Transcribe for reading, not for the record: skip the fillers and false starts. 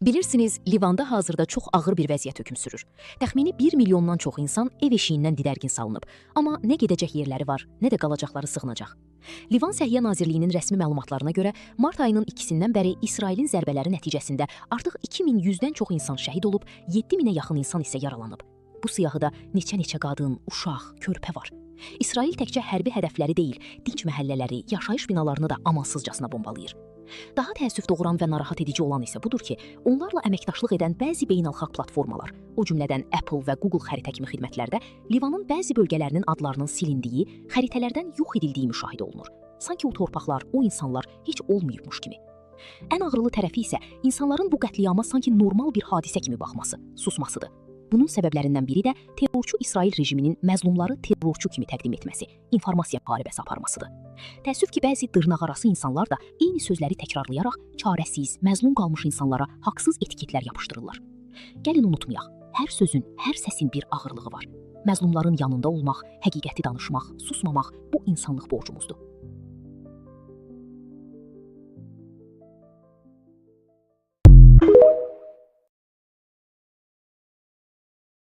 Bilirsiniz, Livanda hazırda çox ağır bir vəziyyət hökm sürür. Təxmini 1 milyondan çox insan ev eşiyindən didərgin salınıb. Amma nə gedəcək yerləri var, nə də qalacaqları sığınacaq. Livan Səhiyyə Nazirliyinin rəsmi məlumatlarına görə mart ayının 2-sindən bəri İsrailin zərbələri nəticəsində artıq 2100-dən çox insan şəhid olub, 7000-ə yaxın insan isə yaralanıb. Bu siyahıda neçə-neçə qadın, uşaq, körpə var. İsrail təkcə hərbi hədəfləri deyil, dinc məhəllələri, yaşayış binalarını da amansızcasına bombalayır. Daha təəssüf doğuran və narahat edici olan isə budur ki, onlarla əməkdaşlıq edən bəzi beynəlxalq platformalar, o cümlədən Apple və Google xəritə kimi xidmətlərdə Livanın bəzi bölgələrinin adlarının silindiyi, xəritələrdən yox edildiyi müşahidə olunur. Sanki o torpaqlar, o insanlar heç olmayıbmış kimi. Ən ağrılı tərəfi isə insanların bu qətliyama sanki normal bir hadisə kimi baxması, susmasıdır. Bunun səbəblərindən biri də terrorçu İsrail rejiminin məzlumları terrorçu kimi təqdim etməsi, informasiya müharibəsi aparmasıdır. Təəssüf ki, bəzi dırnaqarası insanlar da eyni sözləri təkrarlayaraq çarəsiz, məzlum qalmış insanlara haqsız etiketlər yapışdırırlar. Gəlin unutmayaq, hər sözün, hər səsin bir ağırlığı var. Məzlumların yanında olmaq, həqiqəti danışmaq, susmamaq bu insanlıq borcumuzdur.